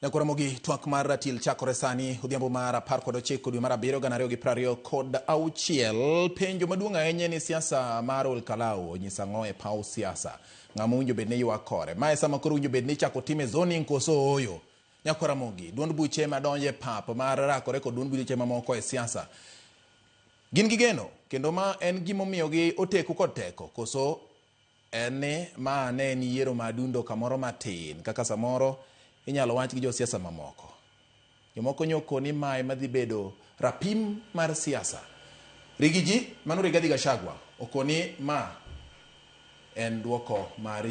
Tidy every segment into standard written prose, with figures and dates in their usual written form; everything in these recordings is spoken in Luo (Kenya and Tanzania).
Nyakwaramogi twak mar ratil chakore sani odhiambo mar 19 dwe mar 7 2026. Penjo maduong' ahinya ni siasa mar Olkalau onyiso ang'o e paw siasa? Ng'ama owinjo bed ni ywak kore? Mae sama koro owinjo bed ni ichako time zoning koso ooyo? Nyakwaramogi, duond buche madonjo e pap mar rakore kod duond buche mamoko e siasa gin gi geno kendo ma en gimomiyogi oteku kod teko koso En ni ma ne en yiero ma adundo kamoro matin kaka samoro inyalo wach gi josiasa mamoko. Jomoko nyo koni ma ema dhi bedo rapim mar siasa. Rigi ji, mano Rigathi Gachagua, okoni ma en duoko mar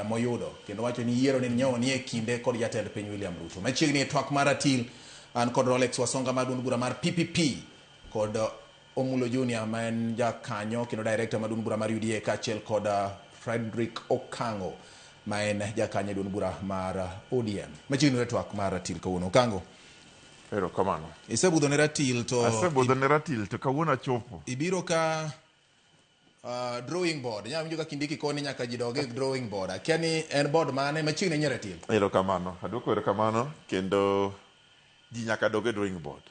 moyudo kendo wacho ni yiero ni nyo nie kinde kod jatend piny William Ruto. Machiegni e twak mar ratil, an kod Rolex Wasonga mar duond bura mar PPP kod Omulo Junior ma en jakanyo kendo director ma duond bura mar UDA kaachiel kod Fredrick Okango ma en jakanyo e duond bura mar ODM. Machiegni e twak mar ratil kawuono. Okango. Erokamano. Isebudho ne ratil to Asebudho ne ratil to kawuono achopo. Ibiro ka drawing board. Inyalo winjo kaka indiki koni nyaka ji dog e drawing board. Akia ni en board mane machiegni ahinya ratil. Erokamano. Aduoko erokamano kendo ji nyaka dog e drawing board.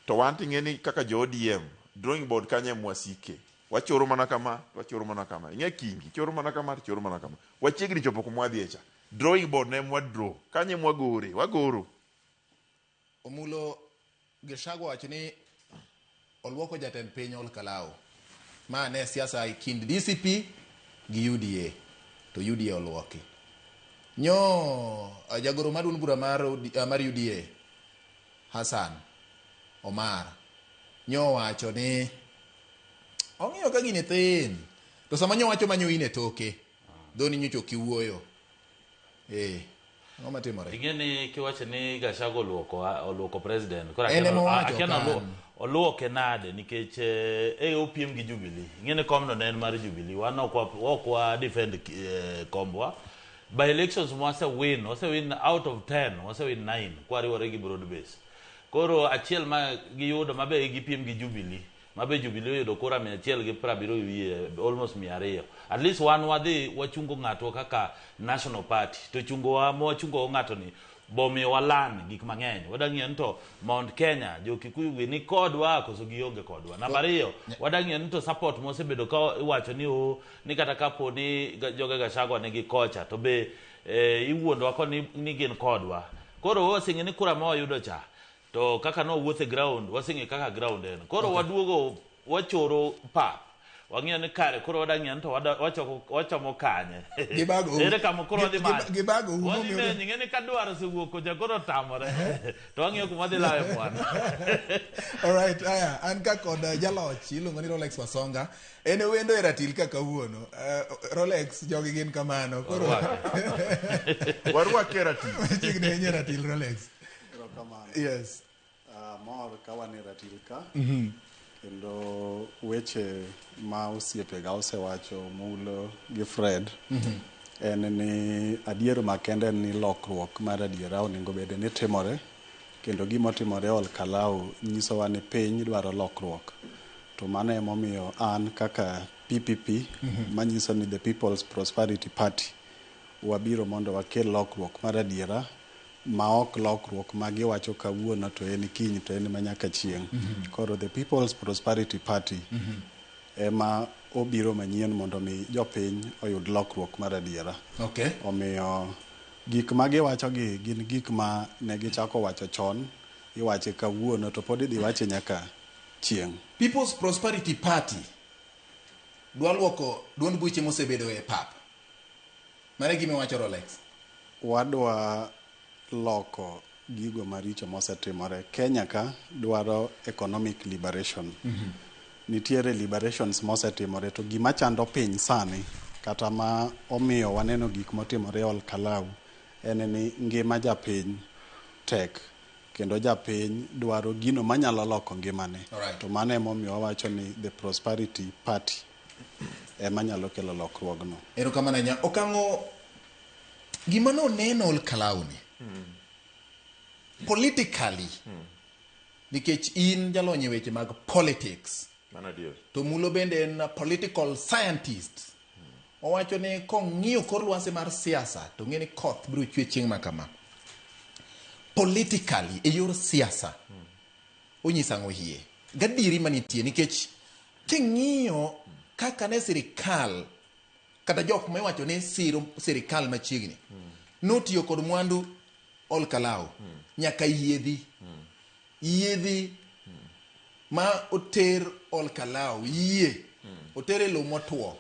To wan to ing'e ni kaka jo ODM, drawing board kanyo ema wasike. Wachoro mana kama, to wachoro mana kama. Ing'e kingi, choro mana kama, to choro mana kama. Wachiegni chopo kuma wadhiye cha. Drawing board ne ema wadraw. Kanyo ema wagore, wagoro. Omulo Gachagua wacho ni oluoko jatend piny Ol Kalou. Ma ne siasa e kind DCP gi UDA to UDA oluoki. Nyo jagoro mar duond bura mar, mar UDA Hassan Omar nyo owacho ni ong'iyo ka gini thin to sama nyo wacho manyo in e toke dhoni nyocha ok iwuoyo. Eh, ang'o matimore? Ing'e ni kiwacho ni Gachagua oluoko oluoko president koro En akia ema owacho akia ni kan. oluoke nade nikech eh opiem gi Jubilee. Ing'e ni komno ne en mar Jubilee. Wan ok wa ok wa defend kombwa. By elections mwase win, wase win out of 10, wase win 9 kwariwore gi broad base. Koro achiel ma giyudo ma be gipiem gi Jubilee, ma be Jubilee oyudo kura 170 gi wiye, almost 200. At least wan wadhi wachungo ng'atwa kaka national party. To chungowa ma wachungo go ng'ato ni bomiyo walan gik mang'eny. Wadang'iyo ni to Mount Kenya, jo Kikuyu gi ni kodwa koso gionge kodwa. Namba ariyo, wadang'iyo ni to support mosebedo ka iwacho ni o ni kata kapo ni joge Gachagua nigi kocha to be iwuondowa koni ni gin kodwa. Koro waseng'e ni kura ma wayudo cha to kaka nowuotho e ground waseng'e kaka ground en. Koro waduogo wachoro pap. Wang'iyo ni kare koro wadang'iyo ni to wachoko wachomo kanye. Gibago Ere kama koro wadhi manyo. Gibago umo Wadhi menyo ing'e ni ka dwaro osewuok kocha koro otamore. To wang'iyo kuma wadhi lawe mwana. Alright, aya, an ka kod jaloch iluongo ni Rolex Wasonga. En e wendo e ratil ka kawuono. Rolex jogi gin kamano. Koro Warwake e ratil. Machiegni ahinya e ratil Rolex. Erokamano. Yes. Amor ka wan e ratil ka. Kendo weche ma osiepega osewacho Mulo gi Fred en ni adier makende en ni lokruok mar adiera onego bed ni timore kendo gima otimore Ol Kalou nyisowa ni piny dwaro lokruok. To mano emomiyo an kaka PPP manyiso ni the People's Prosperity Party wabiro mondo wakel lokruok mar adiera ma ok lokruok ma giwacho kawuono to en kiny to en manyaka chieng'. Koro the People's Prosperity Party ema obiro manyien mondo mi jopiny oyud lokruok mar adiera. Omiyo gik ma giwacho gi gin gik ma ne gichako wacho chon, iwache kawuono to pod idhi wache nyaka chieng'. People's Prosperity Party dwa luoko duond buche mosebedo e pap. Mano e gima iwacho Rolex. Wadwa loko gigo maricho mosetimore. Kenya ka dwaro economic liberation. Nitiere liberations mosetimore to gima chando piny sani kata ma omiyo waneno gik motimore e Ol Kalou en ni ngima japiny tek kendo japiny dwaro gino manyalo loko ngimane. To mano emomiyo wawacho ni the Prosperity Party ema nyalo kelo lokruogno. Erokamano ahinya. Okang'o gima noneno Ol Kalou ni politically nikech in jalony e weche mag politics Mano adier. to Mulo bende en political scientist owacho ni kong'iyo kor lwasi mar siasa to ng'e ni koth biro chwe chieng' ma kama. Politically, e yor siasa, onyiso ang'o hie? Gadieri manitie nikech king'iyo kaka ne sirikal kata jok ma iwacho ni siro sirikal machiegni notiyo kod mwandu Ol Kalou nyaka yiedhi yiedhi ma oter Ol Kalou yie oter e lowo motwo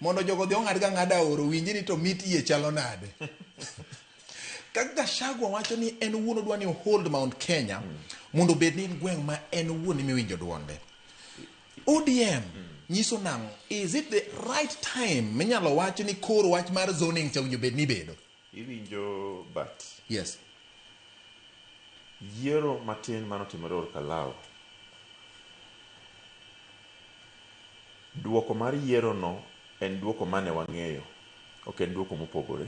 mondo jogo odhi ong'ad ga ng'ada aora owinji ni to mit yie chalo nade. Kaka Gachagua wacho ni en owuon odwa ni hold Mount Kenya mondo obed ni en gweng' ma en owuon emiwinjo duonde. ODM nyiso nang'o? Is it the right time minyalo wach ni koro wach mar zoning cha owinjo bed ni bedo? Iwinjo but Yes. Yiero matin manotimore Ol Kalou, duoko mar yiero no en duoko mane wang'eyo, ok en duoko mopogore.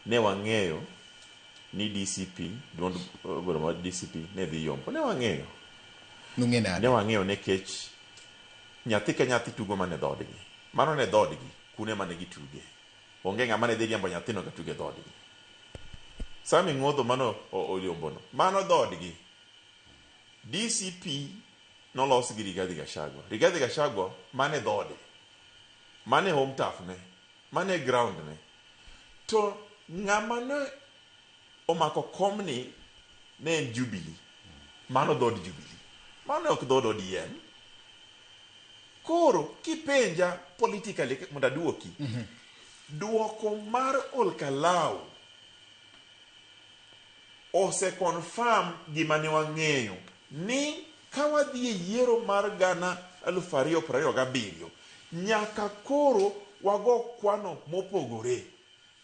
Ne wang'eyo ni DCP, duond bura mar DCP ne dhi yombo. Ne wang'eyo. Nung'e nade? Ne wang'eyo nikech nyathi ka nyathi tugo mana e dhoodgi. Mano ne dhoodgi, kune mane gituge. Onge ng'ama ne dhi riembo nyathino ka tugo e dhoodgi. Sammy Ng'odho mano oyombono, mano dhoodgi. DCP nolos gi Rigathi Gachagua. Rigathi Gachagua mano e dhoode. Mano e home turf ne. Mano e ground ne. To ng'ama ne omako komni ne en Jubilee. Mano dhood Jubilee. Mano ok dhood ODM. Koro kipenja politically mondo aduoki. Duoko mar Ol Kalou ose confirm gima ne wang'eyo ni ka wadhi e yiero mar gana aluf ariyo prariyo gabiriyo nyaka koro wago kwano mopogore.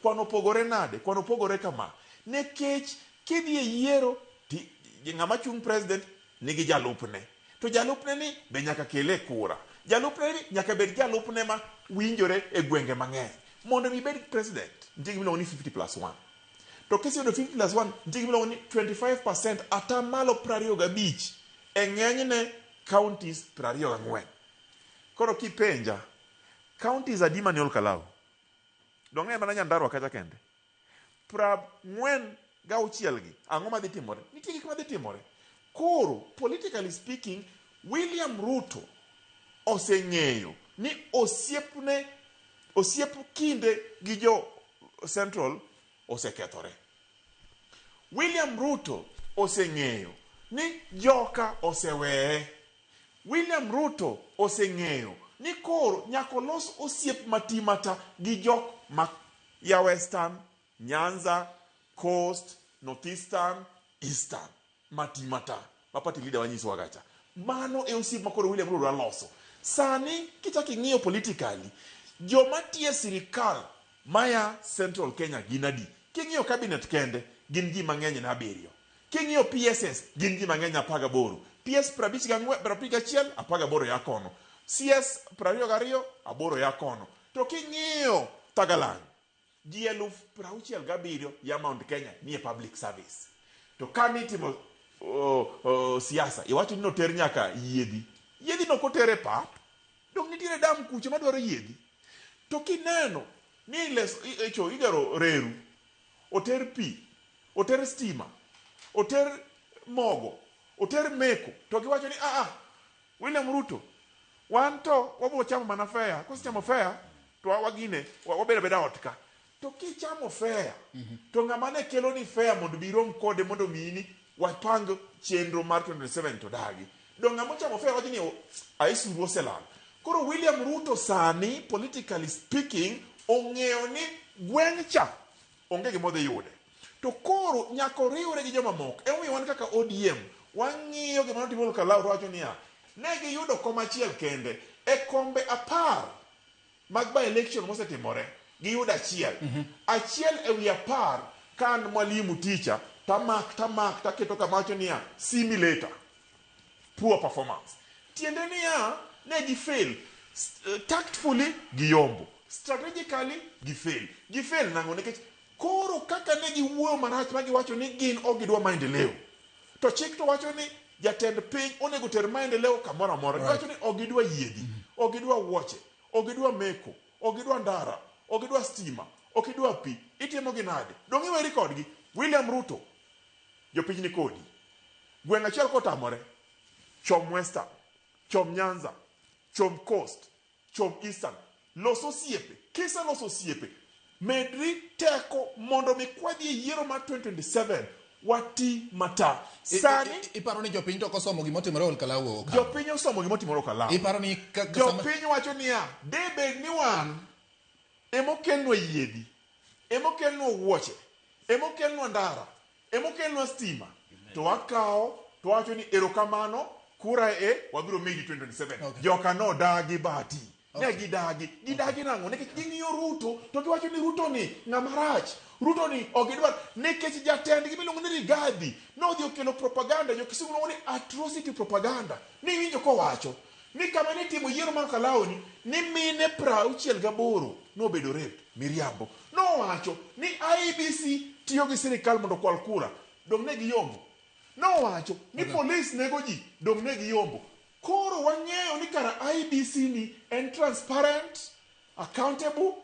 Kwano opogore nade? Kwano opogore kama. Nikech kidhi e yiero ti ng'ama chung' president nigi jalupne. To jalupne ni be nyaka kele kura. Jalupne ni nyaka bed jalupne ma winjore e gwenge mang'eny. Mondo mi ibed president, nitie gima iluongo ni 50 plus 1. To kiseyudo 50 plus 1, nitie gima iluongo ni 25% atamalo 25 e ng'enyne counties 24. Koro kipenja, counties adi mani Ol Kalou? Dong' en mana Nyandarua kacha kende. 46 gi, ang'o madhi timore? Nitie gik madhi timore. Koro, politically speaking, William Ruto oseng'eyo ni osiepne, osiep kinde gi jo Central osekethore. William Ruto oseng'eyo ni joka oseweye. William Ruto oseng'eyo ni koro nyaka olos osiep matimata gi jok ma ya Western, Nyanza, Coast, Northeastern, Eastern matimata ma party leader wanyisowa gacha. Mano e osiep ma koro William Ruto dwa loso. Sani kichak ing'iyo politically, joma tiyo e sirikal maya Central Kenya gin adi? King'iyo cabinet kende, gin ji mang'eny na abiriyo. King'iyo PSS, gin ji mang'eny 18. PS 54, 51, 18 ya kono. CS 22, 8 ya kono. To king'iyo Tagalang, ji 67,000 ya Mount Kenya nie public service. To ka nitimo siasa, iwacho ni noter nyaka yiedhi. Yiedhi no koter e pap, dong nitiere dam kucho madwaro yiedhi. To kineno ni les, icho igero reru, oter pi, oter stima, oter mogo, oter meko, to giwacho ni a a William Ruto, wan to wabiro chamo mana fare, kosechamo fare to wagine, wabedo abeda ot ka. To kichamo fare, to ng'ama ne kelo ni fare mondo bi rom kode mondo miyi ni wapang chenro mar 2027 to dagi. Dong ng'ama ochamo fare wacho ni aisuru oselal. Koro William Ruto sani, politically speaking, ong'eyo ni gweng' cha onge gima odhi yude. To koro nyaka oriwre gi jomamoko. Emomiyo wan kaka ODM, wang'iyo gima notimore Ol Kalou to wacho niya, ne giyudo kom achiel kende e kombe 10 mag by election mosetimore, giyudo achiel. Achiel e wi 10 ka an mwalimu teacher, tamak, tamak, taketo kama wacho niya, see me later. Poor performance. Tiende niya, ne gi fail. Tactfully, giyombo. Strategically, gi fail. Gi fail nang'o? Nikech koro kaka ne giwuoyo marach ma giwacho ni gin ok gidwa maendeleo. To chik to wacho ni jatend piny onego ter maendeleo kamoro amora. Giwacho ni ok gidwa yiedhi, ok gidwa wuoche, ok gidwa meko, ok gidwa ndara, ok gidwa stima, ok gidwa pi. Itimo gi nade? Dong' iweri kodgi. William Ruto Jopiny ni kodi. Gweng' achiel kotamore, chom Western, chom Nyanza, chom Coast, chom Eastern. Los osiepe. Kiseloso osiepe, medri teko mondo mi kwadhi e yiero mar 2027 wati mata. Sani Iparo ni jopiny to ok osomo gimotimore Olkalau Okang'o? Jopiny osomo gimotimore Olkalau. Iparo ni ka sama Jopiny wacho niya, de bed ni wan emokelnwa yiedhi, emokelnwa wuoche, emokelnwa ndara, emokelnwa stima, to wakawo to wawacho ni erokamano, kura e wabiro medi 2027. Joka nodagi Bahati. Ne gidagi. Gidagi nang'o? Nikech ging'iyo Ruto to giwacho ni Ruto ni ng'ama rach. Ruto ni ok gidwar. Nikech jatendgi miluongo ni Rigathi nodhi okelo propaganda, jo Kisumu luongo ni atrocity propaganda. Niwinjo kowacho ni kama nitimo yiero mar Kalao ni, ni mine 68 nobedo raped. Miriambo. Nowacho ni IEBC tiyo gi sirikal mondo okwal kura. Dong' ne giyombo. Nowacho ni polis nego ji. Dong' ne giyombo. Koro wang'eyo ni kara IEBC ni en transparent, accountable,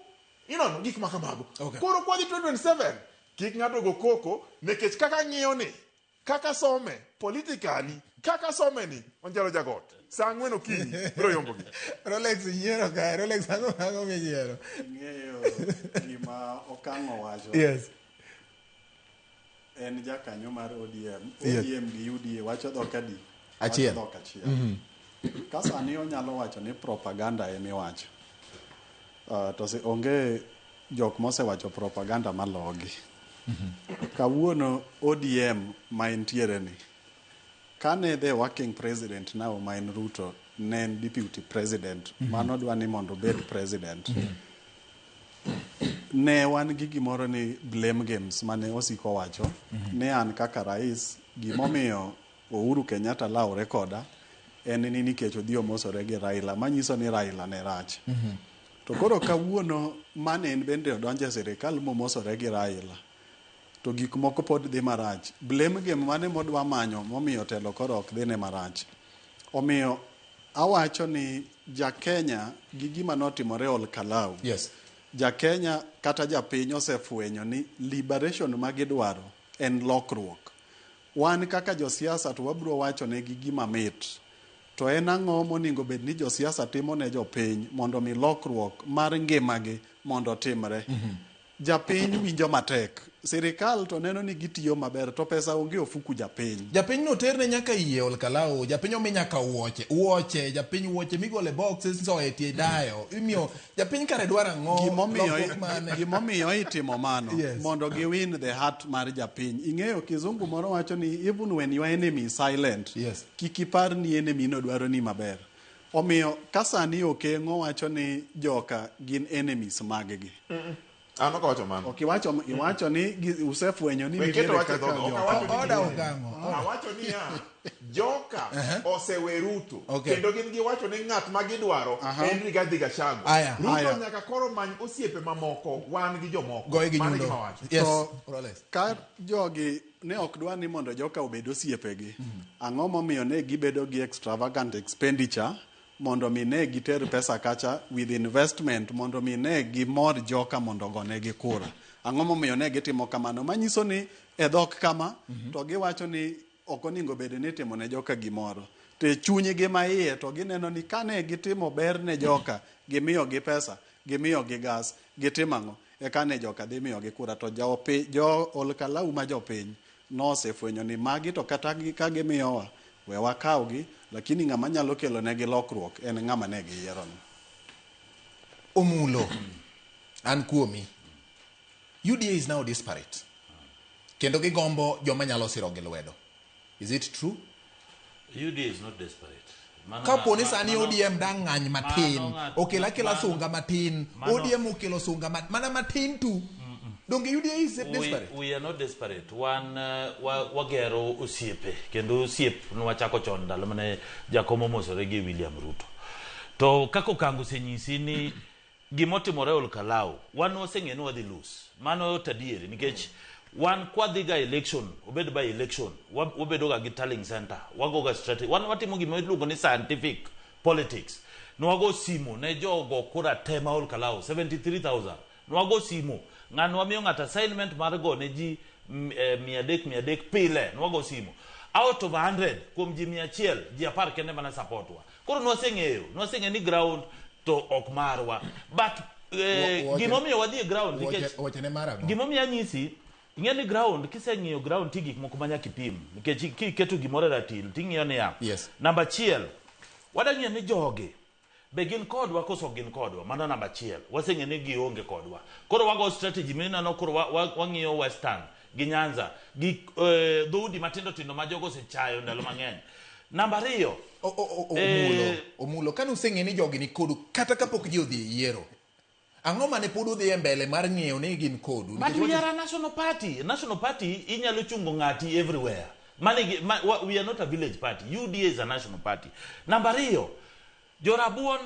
inono gik ma kamago. Koro kwadhi 2027, kik ng'ato go koko nikech kaka ng'iyo ni, kaka some politically, kaka some ni, Onjalo Jagot, saa ang'wen okinyi biro yombogi. Rolex nyiero kae, Rolex ang'o minyiero? Ing'eyo gima Okang'o owacho. Yes. En jakanyo mar ODM. Yes. ODM gi UDA wacho dhok adi? Achiel. Wacho dhok achiel. Ka sani onyalo wacho ni propaganda emiwacho. To onge jok mosewacho propaganda malogi. Kawuono ODM ma entiere ni, kane the working president now ma en Ruto ne en deputy president, mano dwa ni mondo obed president. Ne wan gi gimoro ni blame games mane osiko wacho ni an kaka rais gimomiyo Uhuru Kenyatta lawre koda en ni nikech odhi omosore gi Raila manyiso ni Raila ne rach. To koro kawuono mane en bende odonjo e sirikal momosore gi Raila to gik moko pod dhi marach. Blame game mane modwa manyo momiyo telo koro ok dhine marach. Omiyo awacho ni ja Kenya gi gima notimore Ol Kalou. Yes. Ja Kenya kata japiny osefwenyo ni liberation ma gidwaro en lokruok. Wan kaka josiasa to wabiro wacho negi gima mit. To en ang'o monego bed ni josiasa timo ne jopiny mondo mi lokruok mar ngimagi mondo otimre. Japiny winjo matek. Sirikal to neno ni gitiyo maber to pesa onge ofuku japiny. Japiny no terne nyaka yie Ol Kalou, japiny omi nyaka wuoche, wuoche, japiny wuoche migolo e box isoyo e tie dayo. Imiyo japiny kare dwaro ang'o? Lokruok mane? Gimomiyo itimo mano Yes. mondo gi win the heart mar japiny. Ing'eyo kizungu moro wacho ni even when your enemy is silent, Yes. kik ipar ni enemy no dwaro ni maber. Omiyo ka sani Okeng'o wacho ni joka gin enemies mag-gi. An ok awacho mano. Ok iwacho, iwacho ni usefwenyo ni We nitiere keto wach e kaka dhoga, ok joka. awacho ni Oda gin Okang'o. Awacho niya, joka osewe Ruto. Okay. Kendo gin giwacho ni ng'at ma gidwaro en Rigathi Gachagua. Aya. Ruto Aya. nyaka koro many osiepe mamoko, wan gi jomoko. Goye gi Mano e nyundo. gima awacho. Yes. To Rolex. ka jogi ne ok dwa ni mondo joka obed osiepegi, ang'o momiyo ne gibedo gi extravagant expenditure mondo mi ne giter pesa kacha with investment mondo mi ne gimor joka mondo ogonegi kura? Ang'o momiyo ne gitimo kamano? Manyiso ni e dhok kama to giwacho ni ok onego bed ni itimo ne joka gimoro. To e chunygi maiye to gineno ni kane gitimo ber ne joka, gimiyogi pesa, gimiyogi gas, gitimo ang'o? Eka ne joka dhi miyogi kura. To jo Ol Kalou ma jopiny nosefwenyo ni magi to kata ka gimiyowa, we wakawgi, lakini ng'ama nyalo kelo negi lokruok en ng'ama ne giyierono. Omulo, an kuomi. UDA is now disparate. Kendo gigombo joma nyalo siro gi lwedo. Is it true? UDA is not desperate. Mano Kapo ni sani ODM dang' ng'any matin, okelo akela sunga matin, ODM okelo sunga mana matin tu. Donge UDA is desperate? We are not desperate. Wan wagero osiepe, kendo osiep nwachako chon ndalo mane Jakom omosore gi William Ruto. To kaka Okang'o osenyisi ni gimotimore Ol Kalou, wan waseng'eyo ni wadhi lose. Mano to adieri nikech wan kwadhi ga election, obed by election, wabedo ga gi tallying center, wago ga strategy. Wan watimo gima iluongo ni scientific politics. Nwago simu ne jogo kura te ma Ol Kalou, 73,000. Nwago simu, ng'ano wamiyo ng'ato assignment mar go ne ji 300 300 pile nwago simu. Out of 100, kuom ji 100, ji 10 kende mana support wa. Koro nwaseng'eyo ni ground to ok marwa, but gimomiyo wadhi e ground nikech Wache ne mar ang'o? Gimomiyo anyisi, ing'e ni ground, kiseng'iyo ground ti gik moko ma nyaka ipim, nikech kiketo gimoro e ratil ting'iyo niya, namba achiel, wada ng'iyo ni jogi be gin kodwa koso ok gin kodwa. Mano namba achiel. Waseng'e ni gionge kodwa, koro wago strategy mineno. Koro wang'iyo Western gi Nyanza gi dhoudi matindo tindo ma jogo osechayo ndalo mang'eny. Namba ariyo, Omulo, Omulo, kane useng'e ni jogi ni kodu kata kapok ji odhi e yiero, ang'o mane pod udhi e mbele mar ng'eyo ni gin kodu? But we are a national party. National party inyalo chungo ng'ati everywhere. Mane we are not a village party. UDA is a national party. Namba ariyo, jorabuon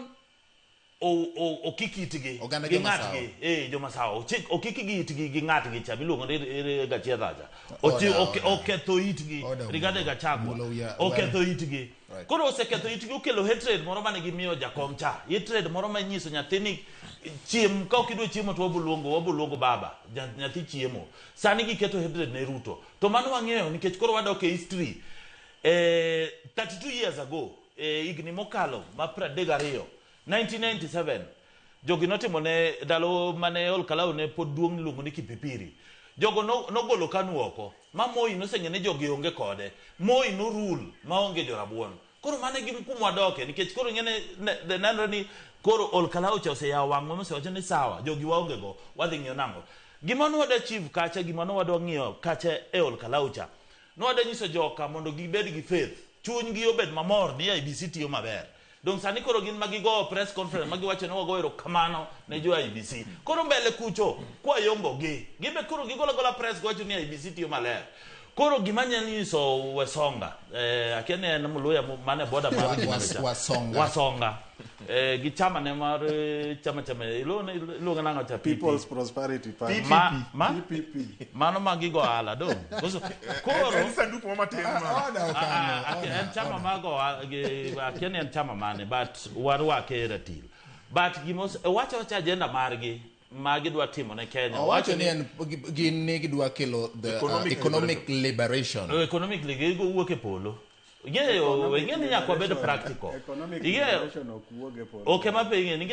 okik itgi Oganda gi Jomasawa. ng'atgi, jomasawa okik gi itgi gi ng'atgi cha miluongo ni Gachietha cha. Oda, oda. Oketho itgi. Oda, Rigathi Omulo. Gachagua Omulo, oketho itgi. Koro oseketho itgi, okelo hatred moro mane gimiyo jakom cha, hatred moro manyiso nyathi ni chiem, ka ok idwa chiemo to waboluongo baba. Nyathi chiemo. Sani giketo hatred ne Ruto, to mano wang'eyo nikech koro wadok e history, 32 years ago, higni mokalo ma 32, 1997, jogi notimo ne ndalo mane Olkalau ne pod duong' iluongo ni Kipipiri. Jogo nogolo KANU oko ma Moi noseng'e ni jogi onge kode. Moi norule maonge jorabuon. Koro mano e gima kuma wadoke, nikech koro ing'e ni nenre ni koro Olkalau cha oseyawo wang'wa mosewacho ni sawa, jogi waonge go, wadhi ng'iyo nang'o. Gima nwadwa achieve kacha, gima nwadwa ng'iyo kacha e Olkalau cha, nwadwa nyiso joka mondo gibed gi faith, chunygi obed mamor ni IEBC tiyo maber. Dong sani koro gin magigo press conference magiwacho ni wago erokamano ne jo IEBC. Koro mbele kucho kwayombo gi, gibe koro gigolo agola press giwacho ni IEBC tiyo maler. Koro gima anyalo nyiso Wesonga, akia ni en Mluya mane boda mar cha. Wasonga. Wasonga. Gi chama ne mar chama iluongo nang'o cha? PP. People's Prosperity Party. Ma? PPP. Mano magigo ohala dong. Koso, koro En sanduku ma matin ma. Oda okano, oda, en chama oda. mago akia ni en chama mane, but warwake e ratil. But gima wacho wacha agenda margi ma gidwa timo ne Kenya. Owacho ni en gin ni gidwa kelo the Economic economic liberation. Economic gigo wuok e polo. Ing'eyo, ing'e ni nyaka wabed practical. Economic Ing'eyo, liberation ok wuog e polo. Ok ema pe ing'e ni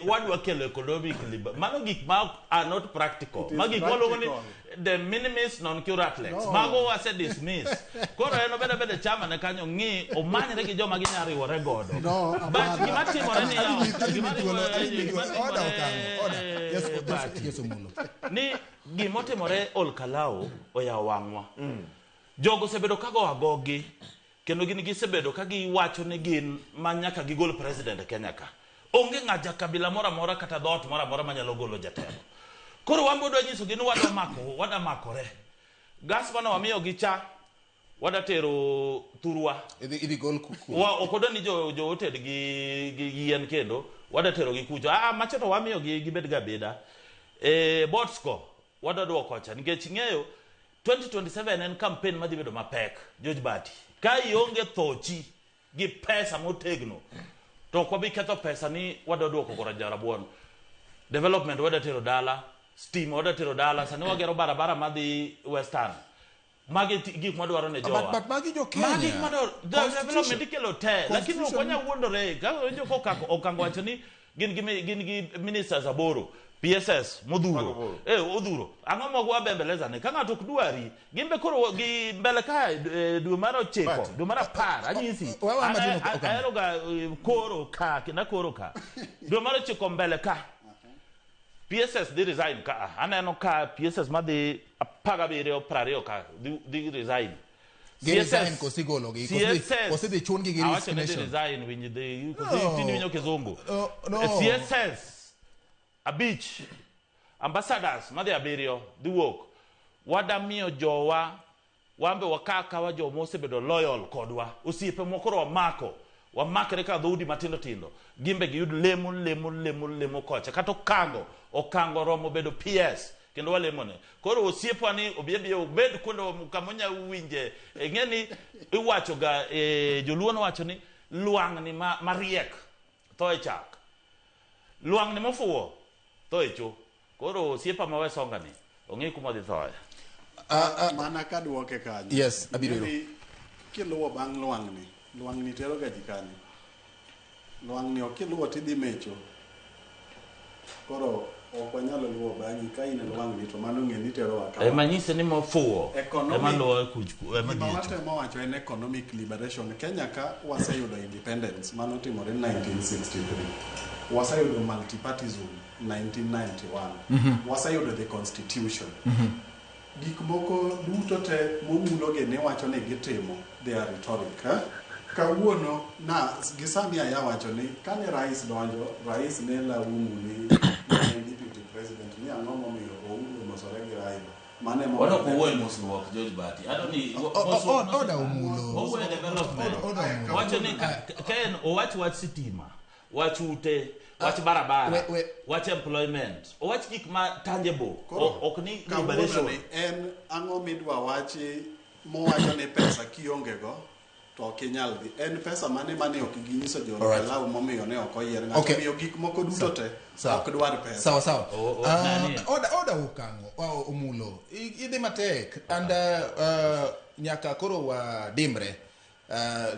wadwa kelo economic liber. Mano gik ma are not practical. It is Ma gik waluongo ni practical. de minimis non curat lex. No. Mago wase dismiss. Koro en obed abeda chama ne kanyo ng'i omanyre gi joma ginya riwore godo. No, But hapana. gima timore ni Adhi gima mi thuolo, adhi mi gima thuolo. Oda timore, okano, oda. Yes, yes, Bahati. yes, Omulo. Ni gimotimore Olkalau oyawo wang'wa. Jogo osebedo ka go agogi kendo gin gisebedo ka giwacho ni gin ma nyaka gigol president e Kenya ka. Onge ng'a jakabila moro amora kata dhoot moro amora manyalo golo jatelo. Koro wan be wadwa nyisogi ni wadwa makore. Gas mane wamiyogi cha wadwa tero thurwa. Idhi gol kuku. Wa ok wadwa ni jo oted gi yien kendo wadwa tero gi kucho. Macha to wamiyo gi gibed ga abeda. Bots go wadwa duoko cha nikech ing'eyo 2027 en campaign madhi bedo mapek, George Bati. Ka ionge thochi gi pesa motegno to ok wabi ketho pesa ni wadwa duoko kora jarabuon. Development wadwa tero dala, stima wadwa tero dala, sani wagero barabara madhi Western. Magi gik mwadwaro ne jowa. But magi jo Kenya. Magi gik mwadwaro, the development ikelo te, lakini ok wanyal wuondore. Ka winjo ka Okango wacho ni gin gi ministers 8, PSS modhuro. Odhuro. Ang'o ma wabembeleza ne? Ka ng'ato ok dwari, gin be koro gi mbele ka, dwe mar 9, dwe mar 10, anyisi. Wa matin Okango. Ahero ga, koro ka, kendo koro ka. Dwe mar 9 mbele ka. PSS dhi resign ka. Aneno ka PSS madhi 17, 20 ka, dhi resign. Gi CSS. resign kosi golo gi, CSS. kosi dhi chun gi gi Awacho ni dhi resignation. resign, winj dhi, kosi No. tinde winjo kizungu. No. CSS 5, ambassadors madhi 7 dhi wuok. Wadamiyo jowa, wambe wakawa joma osebedo loyal kodwa, osiepe moko koro wamako, wamakre ka dhoudi matindo tindo, gimbe giyud lemo, lemo, lemo, lemo kocha. Kata Okango romo bedo PS, kendo walemone. Koro osiepwa ni obi abiya obed kuonde kama onya winje. Ing'e ni iwacho ga, joluo nowacho ni lwang'ni mariek tho e chak. Lwang'ni mofuwo tho e cho. Koro osiepa ma Wesonga ni ong'e kuma odhi thoe. Mana kaduoke kanyo. Yes, abiro iro. Ing'eni Kiluwo bang' lwang'ni, lwang'ni tero ga ji kanye? Lwang'ni ok kiluwo tidhi mecho. Koro ok wanyal luwo bang'i ka in e lwang'ni to mano ng'e ni terowa ka. Ema nyise ni mofuwo. Economic- Ema luwo kuch ema Gima dhi e watemo wacho en economic liberation. Kenya ka waseyudo independence mano timore 1963. Waseyudo multipartism 1991. Waseyudo the constitution. Gik moko duto te momulogi ne wacho ni gitimo, they are rhetoric. Eh? Kawuono na gisani aya wacho ni kane rais donjo, rais ne laumu ni ne deputy president ni ang'o momiyo Uhuru omosore gi Raila. Mano ema Wan ok wawuoyo e mosruok George Bati. Ado ni Oda omulo. Wawuoyo e development. Oda omulo. Wacho ni ka en owach wach sitima, wach ute, wach barabara, wach employment, owach gik ma tangible, ok ni Kawuono liberation. ni en ang'o midwa wachi mowacho ni pesa kionge go to ok inyal dhi. En pesa mane mane ok ginyiso jo Alright. Kalau momiyo ne ok oyier ng'ato. Okay. Omiyo gik moko duto te Sawa. ok dwar pesa. Sawa sawa. O- o- Ah, nani? oda okang'o omulo. Idhi matek and nyaka koro wadimbre.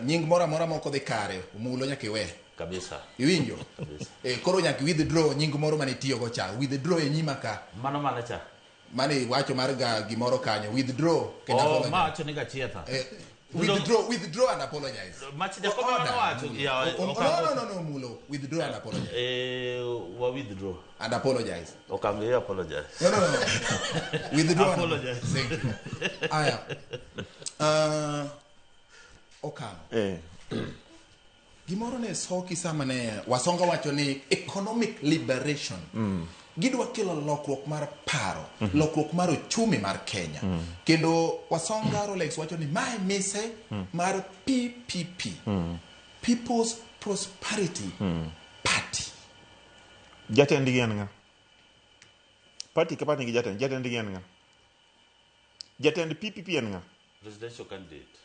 Nying moro amora mok odhi kare, omulo nyaka iwe. Kabisa. Iwinjo? Kabisa. Koro nyaka withdraw nying moro mane itiyogo cha. Withdraw e nyima ka. Mano mane cha? Mane iwacho mar ga gimoro kanyo. Withdraw kendo Oh, apologize. ma wacho ni Gachietha. Withdraw and apologize. Mach Jacob Order. mano wacho. Ya, No, no, no, no, Mulo. Withdraw and apologize. Wa withdraw. And apologize. Okang' i apologize. No, no, no. Withdraw. and Apologize. Thank you. Aya. Okang'. Gimoro ne soki sama ne Wasonga wacho ni economic liberation. Gidwa kelo lokruok mar paro, lokruok mar uchumi mar Kenya. Kendo Wasonga Rolex wacho ni mae mise mar PPP. People's Prosperity Party. Jatendgi en ng'a? Party ka party nigi jatend, jatendgi en ng'a? Jatend PPP en ng'a? Presidential candidate.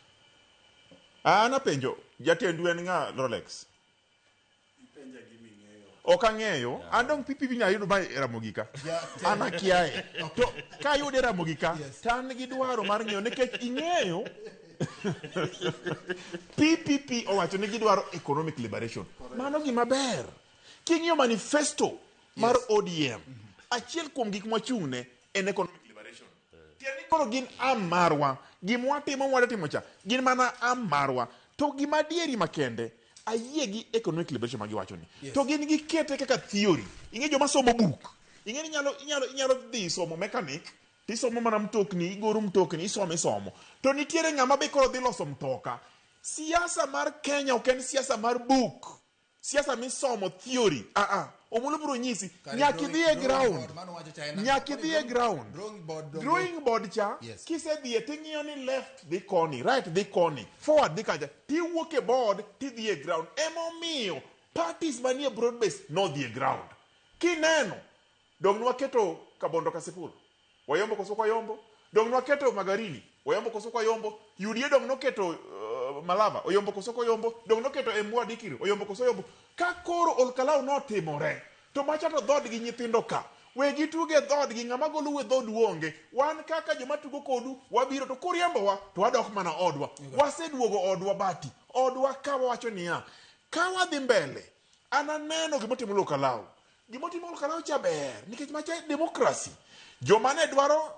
An apenjo, jatendu en ng'a Rolex? Ok ang'eyo, an dong PPP ni ayudo ma e Ramogi ka. An akiaye. To ka ayude Ramogi ka, to an gi dwaro mar ng'eyo nikech ing'eyo PPP owacho ni gidwaro economic liberation. Mano gima ber. King'iyo manifesto mar ODM, achiel kuom gik mwachung'ne en economic liberation. Tiende ni koro gin arm marwa. Gima watimo mwadwa timo cha, gin mana arm marwa. To gima adieri makende, ayie gi economic liberation ma giwacho ni. To gin gikete kaka theory. Ing'e joma somo buk. Ing'e ni inyalo dhi somo mechanic, tisomo mana mtokni, igoro mtokni, isomo isomo. To nitiere ng'ama be koro dhi loso mtoka. Siasa mar Kenya ok en siasa mar buk. Siasa misomo theory. Omulo biro nyisi. Kare Nyaka idhi e drawing ground. board, mano wacho cha en ang'o? Nyaka idhi e ground. Drawing board, Drawing board cha, Yes. kisedhiye ting'iyo ni left dhi koni, right dhi koni, forward dhi kacha. Tiwuok e board tidhi e ground. Emomiyo parties manie broad base nodhi e ground. Kineno, dong nwaketo Kabondo Kasipul. Wayombo koso ok wayombo? Dong nwaketo Magarini. Wayombo koso ok wayombo? UDA dong noketo Malava. Oyombo koso ok oyombo? Dong noketo Emua Dikiri. Oyombo koso oyombo? Ka koro Olkalau notimore, to macha to dhood gi nyithindo ka. We gituge dhoodgi, ng'ama golo we dhood onge. Wan kaka joma tugo kodu, wabiro to kuriembowa, to wadok mana odwa. Waseduogo odwa Bati. Odwa ka wawacho niya, ka wadhi mbele, an aneno gimotimo Olkalau. Gimotimo Olkalau cha ber, nikech macha democracy. Joma ne dwaro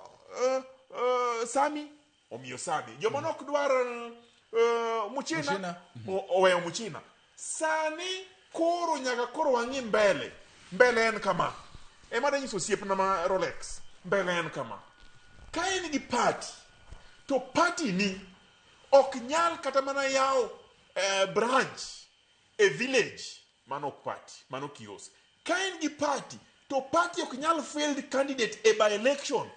Sami, omiyo Sami. Joma ne ok dwar Muchina, Muchina. Oweyo Muchina. Sani koro nyaka koro wang'i mbele. Mbele en kama. Ema danyiso osiepna ma Rolex. Mbele en kama. Ka in gi party, to party ni ok nyal kata mana yawo branch e village, mano ok party, mano kiosk. Ka in gi party, to party ok nyal field candidate e by election,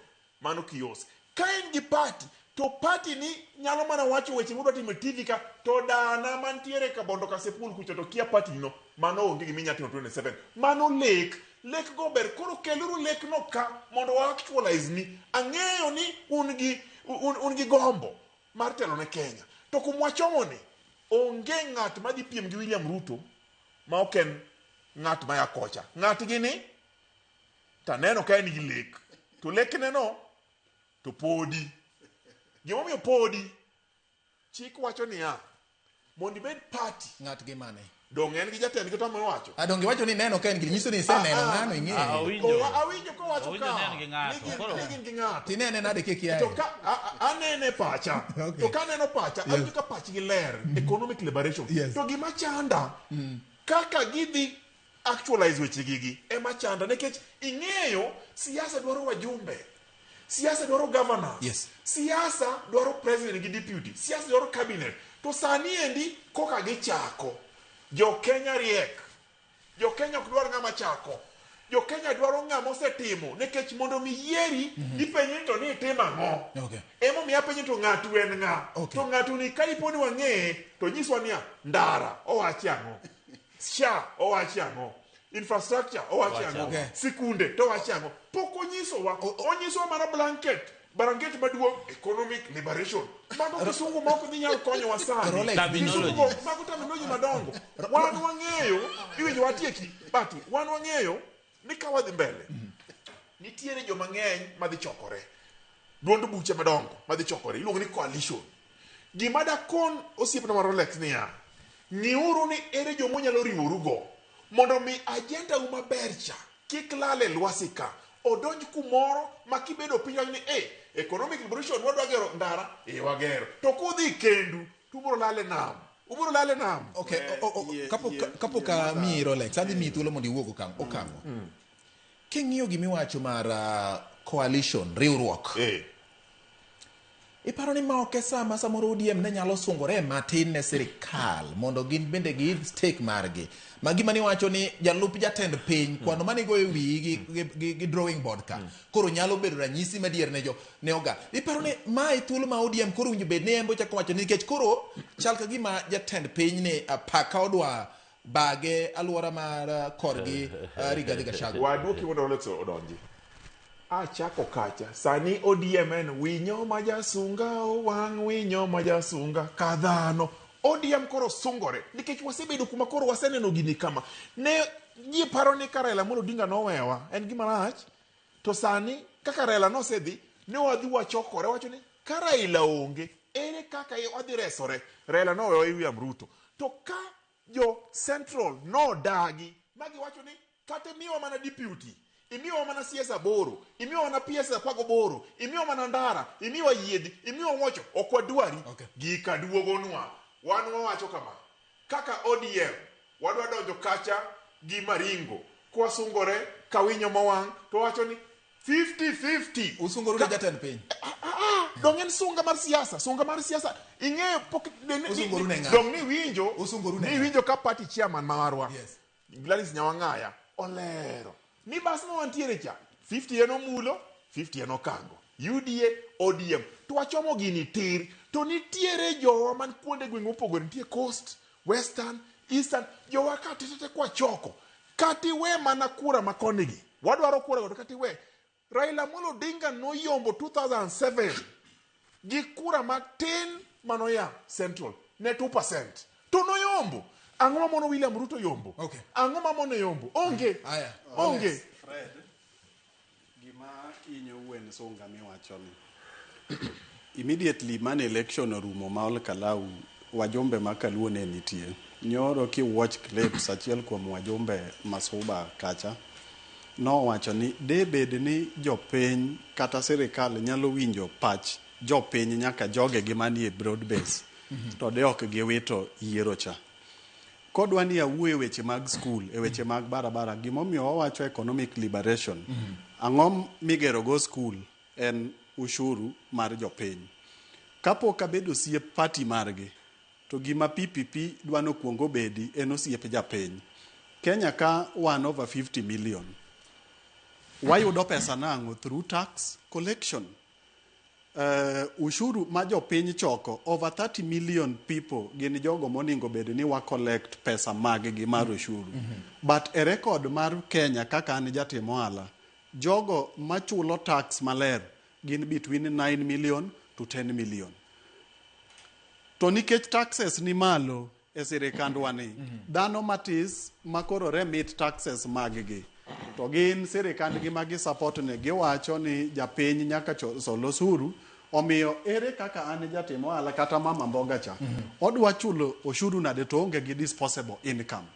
mano kiosk. Ka in gi party, to party ni nyalo mana wacho weche modwa timo e TV ka, to dana mantiere Kabondo Kasipul kucho to kia party no, mano onge gima inyalo timo 27. Mano lek. Lek go ber. Koro keluru lek no ka mondo wa actualize ni. Ang'eyo ni un gi gombo mar telo ne Kenya. To kumwachomo ni, onge ng'at madhi piem gi William Ruto ma ok en ng'at ma ya kocha. Ng'at gi ni, taneno ka en gi lek. To lekne no, to podi. Gimomiyo podi chik wacho niya, mondo ibed party Ng'at gi mane? Dong' en gi jatendgi to wacho. Adonge wacho ni neno ka en gi nyiso ni iseneno ng'ano ing'eyo. Awinjo. Awinjo kowacho Awinjo ka ni en gi ng'ato. ni gin- Koro- ni gin gi ng'ato. Tinene nade kikiaye? To ka anene pacha. Okay. To kaneno pacha, awinjo ka pachgi ler, economic liberation. Yes. To gima chanda, kaka gidhi actualize weche gigi ema chanda nikech ing'eyo siasa dwaro wajumbe. Siasa dwaro governors. Yes. Siasa dwaro president gi deputy. Siasa dwaro cabinet. To sani endi koka gichako. Jo Kenya riek. Jo Kenya ok dwar ng'ama chako. Jo Kenya dwaro ng'ama osetimo nikech mondo mi yieri ipenji ni to ni itimo ang'o. Okay. Emomiyo apenji to ng'atu en ng'a. Okay. To ng'atu ni ka dipo ni wang'eye to nyiswa niya ndara owachi ang'o. SHA owachi ang'o. Infrastructure owachi ang'o. Okay. Sikunde to owachi ang'o. Pok onyisowa. Onyisowa mana blanket. Blanket maduong' economic liberation. Mago kisungu ma ok dhi nyal konyowa sani. Rolex. Terminology. Kisungu go, mago terminology madongo. Wan wang'eyo, iwinjo watieki, but wan wang'eyo ni ka wadhi mbele, nitiere joma ng'eny madhi chokore. Duond buche madongo madhi chokore, iluongo ni coalition. Gima dakon osiepna ma Rolex niya, ng'iuru ni ere joma unyalo riworugo mondo mi agenda u maber cha kik lal e lwasi ka odonj kumoro ma kibedo piny wacho ni eh, economic liberation wadwa gero ndara e wagero to kudhi kendu to ubiro lal e nam ubiro lal e nam Okay, Yie- kapok yie amiyi Rolex, adhi miyi thuolo mondo iwuog okang' okang'o. King'iyo gimiwacho mar coalition, riwruok. eh. Iparo ni ma ok e sama samoro ODM ne nyalo sungore matin ne sirikal mondo gin bende giidh stake margi. Ma gima niwacho ni jalup jatend piny kwano mane goyo wiyi gi drawing board ka. Koro nyalo bedo ranyisi madier ne jo ne oga. Iparo ni mae thuolo ma ODM koro winjo bed ni embo chako wacho nikech koro chal ka gima jatend piny ni apaka odwa bage alwora mar korgi Rigathi Gachagua. Waduoki mondo Rolex odonji. Achako kacha sani ODM en winyo ma jasunga owang' winyo ma jasunga ka dhano ODM koro sungore nikech wasebedo kuma koro waseneno gini kama ne ji paro ni ka Raila Amolo Odinga nowewa en gima rach to sani kaka Raila nosedhi ne wadhi wachokore wacho ni ka Raila onge ere kaka wadhi resore Raila nowewa William Ruto to ka jo Central nodagi magiwacho ni kata imiwa mana deputy imiwa mana CS 8 imiwa mana PS 18 imiwa mana ndara imiwa yiedhi imiwa wocho ok wadwari. Okay. Gika duogonwa wan wawacho kama kaka ODM wadwa donjo kacha gi Maringo kwasungore ka winyo mowang' to wacho ni 50-50 Usungoru ne jatend piny. Dong' en sunga mar siasa, sunga mar siasa ing'eyo pok Usungoru ne ng'a? dong' ni winjo Usungoru ne ni ng'a? winjo ka party chairman marwa Yes. Gladys Nyawang'aya olero ni bas ma wantiere cha 50 en omulo 50 en okango UDA ODM to wachomo gini tir to nitiere jowa man kuonde gwenge mopogore nitie Coast Western Eastern jowa ka tetete kwachoko kati we mana kura ma koni gi wadwaro kura go to kati we Raila Amolo Odinga noyombo 2007 gi kura matin manoya Central ne 2% to noyombo ang'o mamono William Ruto yombo Okay. ang'o mamono yombo onge Aya. onge Fred, gima inyo wen sunga miwacho ni immediately mane election orumo ma Ol Kalou wajumbe ma Kaluo ne nitie nyoro ki watch clips achiel kuom wajumbe Masuba kacha nowacho ni de bed ni jopiny kata sirikal nyalo winjo pach jopiny nyaka jogegi manie broad base to de ok giwito yiero cha kodwa ni awuo e weche mag skul e weche mag barabara gimomiyo wawacho economic liberation ang'o migero go skul en ushuru mar jopiny kapok abedo osiep party margi to gima PPP dwa nokuong obedi en osiep japiny Kenya ka 1 over 50 million wayudo pesa nang'o through tax collection ushuru ma jopiny choko over 30 million people gin jogo moningo bed ni wa collect pesa mag gi mar ushuru but e record mar Kenya kaka an jatim ohala jogo machulo tax maler gin between 9 million to 10 million to nikech taxes ni malo e sirikandwa ni dhano matis makoro remit taxes mag gi to gin sirikandgi ma gi support ne giwacho ni japiny nyaka sol osuru Omiyo ere kaka an jatim ohala kata mama mboga cha odwa chulo oshuru nade to oonge gi disposable income.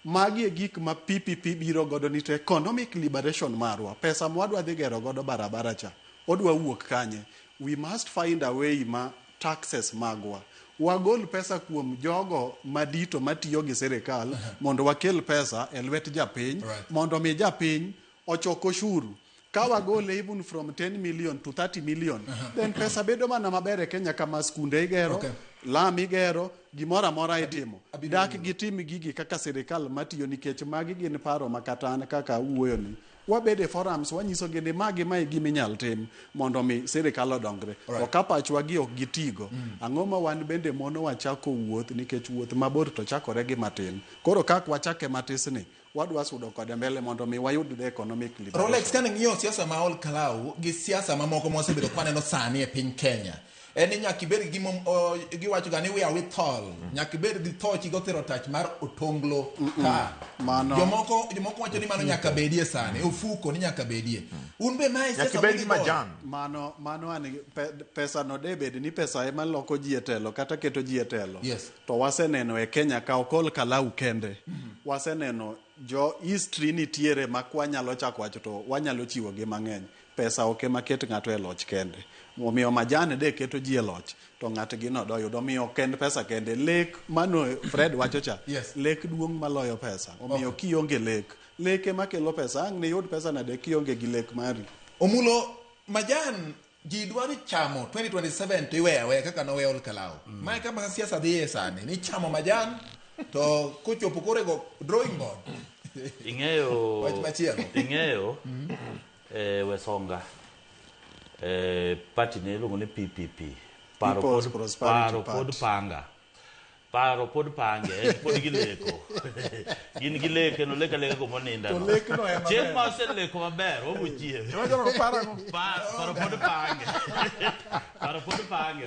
Magi e gik ma PPP biro godo ni to economic liberation marwa, pesa mwadwa dhi gero godo barabara cha odwa wuok kanye? We must find a way ma taxes magwa wagol pesa kuom jogo madito matiyo gi sirikal mondo wakel pesa e lwet japiny mondo mi japiny ochok oshuru. Ka wagole even from 10 million to 30 million, then pesa bedo mana maber e Kenya kama skunde igero, lam igero, gimoro amora itimo. Dak gitim gigi kaka sirikal matiyo nikech magi gin paro ma kata an kaka awuoyo ni wabede forums wanyisogi ni magi mae gima inyal tim mondo mi sirikal odongre. To ka pachwa gi ok gitigo, ang'o ma wan bende mono wachako wuoth nikech wuoth mabor to chakore gi matin. Koro kak wachake matis ni, wadwa sudo kode mbele mondo mi wayud the economic liberation. Rolex kane ng'iyo siasa ma Ol Kalou gi siasa mamoko mwasebedo kwaneno sani e piny Kenya, en ni nyaka ibed gi gima giwacho ga ni we are with all. Nyaka ibed gi thochi gothiro tach mar otonglo ka. Jomoko wacho ni mano nyaka bedie sani, ofuko ni nyaka bedie. Un be mae Nyaka siasa ibed gi mudhi goyo? majan. Mano an pesa no de bed ni pesa ema loko ji e telo kata keto ji e telo. To waseneno e Kenya ka ok Ol Kalou kende. Waseneno jo history nitiere ma kwanyalo chako wacho to wanyalo chiwo gi mang'eny. Pesa ok ema ket ng'ato e loch kende. Omiyo majan de keto ji e loch to ng'atgi no doyudo. Omiyo ok en pesa kende. Lek mano Fred wacho cha. Lek duong' maloyo pesa. Omiyo kionge lek, lek ema kelo pesa. Ang' niyud pesa nade kionge gi lek mari. Omulo majan ji dwaro chamo 2027 to iweyo aweya kaka nowe Ol Kalou. Mae kama siasa dhiye sani, ni chamo majan to kochopo koro e go drawing board. Ing'eyo Wach machielo. Ing'eyo Wesonga party ne iluongo ni PPP. Paro People's pod Prosperity paro pod Party. panga. Paro pod pange, en pod gileko. Gin gileke no leka leka kuma oninda no. To lekno ema Chieng' ber. ma oseleko maber, wabiro chiewe. Paro pod pange. Paro pod pange.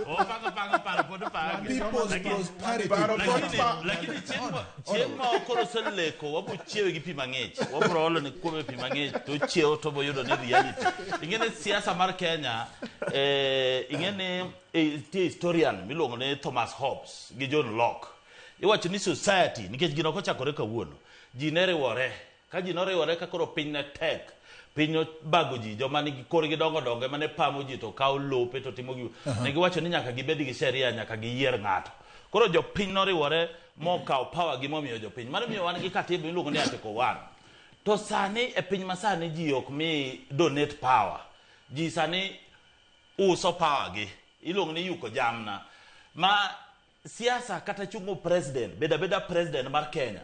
Opanga panga paro pod pange. People's Prosperity Party. Lakini chieng' ma koro oseleko, wabiro chiewe gi pi mang'ich. Wabiro olo ne kuome pi mang'ich to ochiewo to boyudo ni reality. Ing'e ni siasa mar Kenya, ing'e ni nitie historian miluongo ni Thomas Hobbes gi John Locke. Iwacho ni society, nikech gino ok ochakore kawuono, ji ne riwore. Ka ji noriwore ka koro piny ne tek, piny obago ji, joma nigi korgi dongo dongo ema ne pamo ji to kawo lope to timo gi. Ne giwacho ni nyaka gibed gi sheria, nyaka giyier ng'ato. Koro jopiny noriwore mokawo power gi momiyo jopiny. Mano miyo wan gi katiba miluongo ni Article 1. To sani e piny masani ji ok mi donate power. Ji sani uso power gi. Iluongo ni yuko jamna. Ma siasa kata chungo president, beda beda president mar Kenya.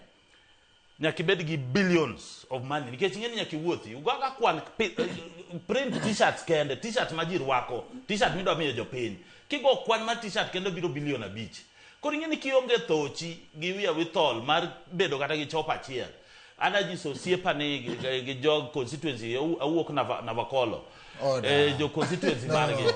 Nyaka ibed gi billions of money nikech ing'e ni nyaka iwuothi. Ugaga kwan print t-shirts kende, t-shirt ma ji rwako, t-shirt midwa miyo jopiny. Kigo kwan mar t-shirt kende biro bilion 5. Koro ing'e ni kionge thochi gi wiya withol mar bedo kata gi chop achiel. An anyiso osiepa ni gi jog constituency, awuok Navakolo. Oh, Jo constituency no, margi. no,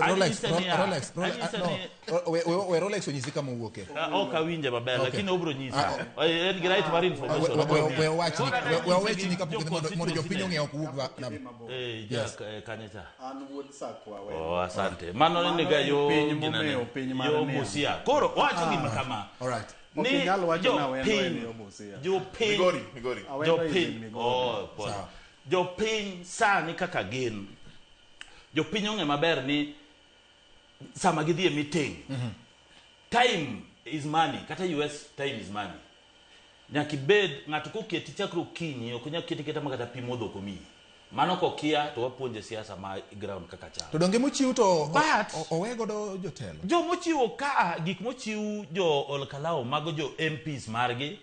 Rolex, Anyise niya, Rolex, Rolex, anyise no. ni We Rolex onyisi kama owuoke. Ok awinje maber, lakini obiro nyisa. En gi right mar information. We wach ni, Koro we anyise wach ni gi kapok jo mondo jopiny constituency ong'e ok wuok Yes. Kanye cha? An wuod Sakwa we. Oh, asante. Mano ni ga yo piny ginene, momewo, piny mar yo niang'. Busia. Koro wacho gima kama. All right. Ok Ni inyal wacho na Awendo jopiny, en yo Busia. jopiny, Migori, Migori. Awendo is in jopiny, Migori. oh, pole. Sawa. Jopiny sani kaka gin, jopiny ong'e maber ni sama gidhi e meeting, time is money, kata US time is money. Nyaka ibed ng'ato koketi chakre okinyi, ok onyal keti keta makata pi modho ok omiyi. Mano kokia to wapuonje siasa ma ground kaka chalo. To donge mochiw to But- owe godo jotelo. Jomochiwo ka gik mochiw jo Ol Kalou mago jo MPs margi,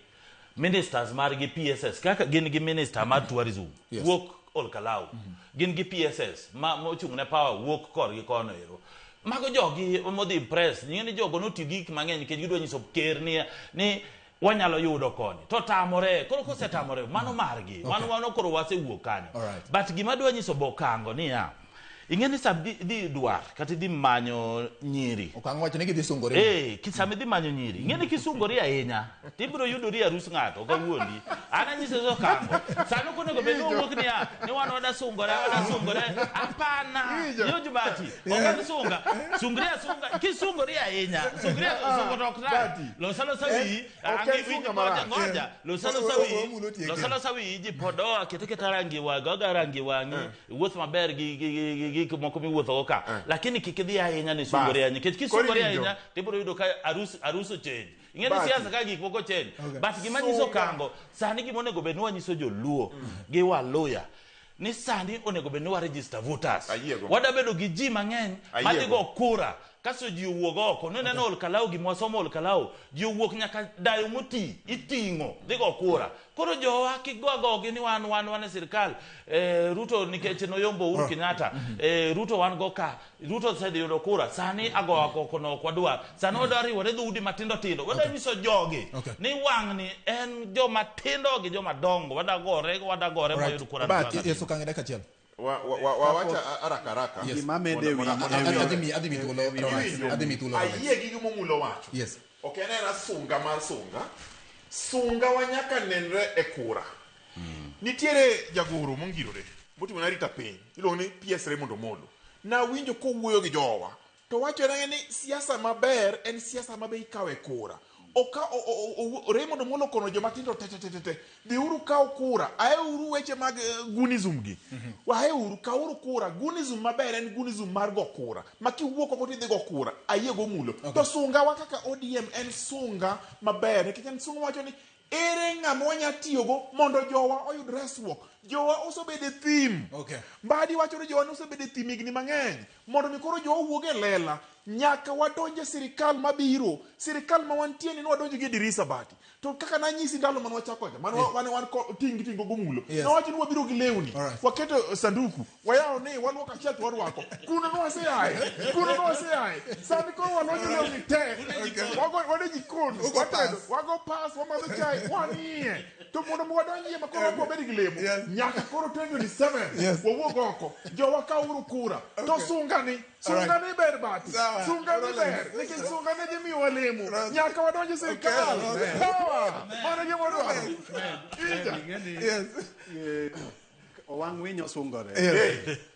ministers margi PSS kaka gin gi minister mar tourism wuok Ol Kalou. Gin gi PSS ma mochung' ne power wuok korgi kono ero. Mago jogi modhi impress, ing'e ni jogo notiyo gi gik mang'eny nikech gidwa nyiso ker ni wanyalo yudo koni. To tamore, koro kosetamore, mano margi. Mano koro wasewuok kanyo. Alright. But gima adwa nyiso Bokango niya, Ing'e ni sama idhi dwar kata idhi manyo nyiri. Okang' wacho ni gidhi sungore. Eh, sama idhi manyo nyiri, ing'e ni kisungori ahinya, tibiro yudori arus ng'ato, ok awuondi. An anyise Okango. Sani ok onego bed ni wawuok niya, ni wan wada sungore, wada sungore. Hapana. George Bati, ok en sunga. Sungri asunga, kisungori ahinya, sungri sungo to ok rach. Los alosa wiyi, Ok en sunga marach. Ngoja, los alosa wiyi, los alosa wiyi, ji podoa, ket aketa rangi wang'i, goga rangi wang'i, iwuoth maber gi gi gik moko miwuothogo ka. Lakini kik idhi ahinya ni sungori ahinya, nikech kisungori ahinya, tibiro yudo ka arus arus ochange. Ing'e ni siasa ka gik moko change. But gima nyiso Okango, sani gima onego bed ni wanyiso joluo gi Waluya, ni sani onego bed ni wa register voters. Wada bedo gi ji mang'eny madhi go kura. Kasto ji owuog oko. Ne neno Olkalau gima wasomo Olkalau. Ji owuok nyaka dayo moti iting'o dhi go kura. Koro jowa kik go agogi ni wan wan wan e sirkal. Eh, Ruto nikech noyombo Uhuru Kenyatta. Eh, Ruto wan go ka. Ruto osedhi yudo kura. Sani agoa koko no ok wadwar. Sani wadwa riwore dhoudi matindo tindo. Wadwa nyiso jogi ni wang'ni en joma tindo gi joma dongo. Wadwa gore wadwa gore mwayud kura. But yes, okang' e dakika achiel. Wawacha haraka haraka. Yes. Gima mede wi Adhi mi thuolo Rolex. Adhi mi thuolo Rolex. Ayie gi gima Omulo wacho. Yes. Ok en ahera sunga mar sunga. Sunga wa nyaka nenre e kura. Nitiere jagoro mongirore motimo ne arita piny iluongo ni PS Raymond Omolo. Nawinjo kowuoyo gi jowa to wachore ni siasa maber en siasa mabe ikawe kura. Oka Raymond Omolo kono joma tindo te te te te dhiuru kaw kura aeuru weche mag gunism gi. Waeuru kawuru kura gunism maber en gunism mar go kura ma kiwuok oko tidhi go kura ayie go Omulo. To sunga wa kaka ODM en sunga maber nikech en sunga wacho ni ere ng'ama wanya tiyogo mondo jowa oyud resruok. Jowa osebedo e thim. Mbadi wacho ni jowa nosebedo e thim higni mang'eny. Mondo mi koro jowa owuog e lela, nyaka wadonj e sirikal mabiro. Sirikal ma wantie ni nwadonjo gi e dirisa bati. To kaka nanyisi ndalo mane wachako cha, mane wan wan ting tingo gomulo. Nawacho ni wabiro gi lewni. Waketo sanduku, wayawo ni waluoko achiel to warwako. Kuno nwaseaye. Kuno nwaseaye. Sani koro walonyo lewni te. Wago wan e jikon, watedo, wago pas, wamadho chai, wan iye. To mondo mi wadonj iye ma koro ok wabed gi lemo, nyaka koro 2027 wawuog oko. Jowa kawuru kura. To sunga ni, sunga ni ber bati. Sunga ni ber. Nikech sunga ni dhi miyowa lemo. Nyaka wadonj e sirikal. Power. Mano e gima wadwaro. Ija. Owang' winyo sungore.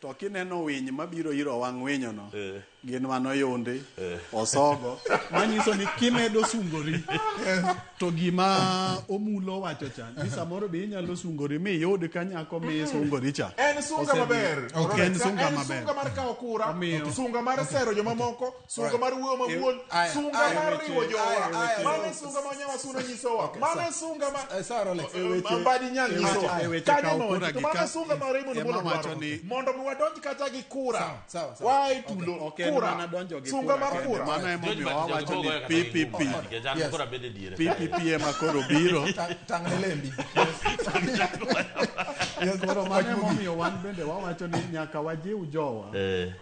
To kineno winy mabiro ir owang' winyo no, gin manoyundi, osogo, manyiso ni kimedo sungori, to gima Omulo wacho cha, ni samoro be inyalo sungori miyud ka nyako mi sungori cha. En sunga maber. Ok en sunga maber. En sunga mar kawo kura, sunga mar sero jomamoko, sunga mar wuoyo mamuol, sunga mar riwo jowa. Mano sunga ma Nyawasuna nyisowa. Mano sunga ma Mbadi Nyal nyisowa. Kanyo no, to mano sunga ma Raymond Omolo dwaro. Mondo mi wadonj kacha gi kura. Wae tulo kura. Sunga mar kura. Mano emomiyo wawacho ni PPP. PPP ema koro biro. Tang' ne lembi. Koro mano emomiyo wan bende wawacho ni nyaka wajiw jowa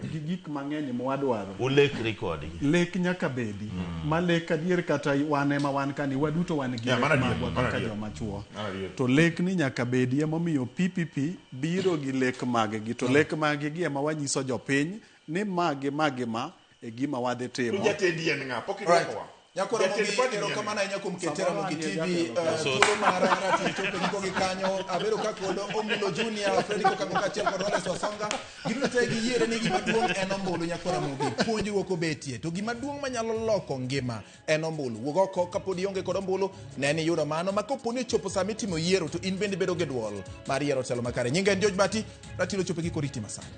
gi gik mang'eny mwadwaro. Ulekri kodgi. Lek nyaka bedi. Ma lek adier kata wan ema wan kani waduto wan gi lek magwa kaka joma chuo. To lek ni nyaka bedi emomiyo PPP biro gi lek maggi. To lek maggi ema wanyiso jopiny ni magi magi ma e gima wadhi timo. To jatendi en ng'a? Pok idwokowa. Nyakwara Ramogi, erokamano ahinya kuom kete Ramogi TV. Thuolo mara ratil chopo giko gi kanyo. Abedo ka kod Omulo Junior, Fredrick Okango kaachiel kod Rolex Wasonga. Giduto te giyiere ni gima duong' en ombulu Nyakwara Ramogi. Puonjruok obetie. To gima duong' manyalo loko ngima en ombulu. Wuog oko kapod ionge kod ombulu, ne ni iyudo mano. Ma kopo ni ochopo sama itimo yiero to in bende ibedo gi duol mar yiero telo makare. Nyinga en George Bati, ratil ochopo giko riti masani.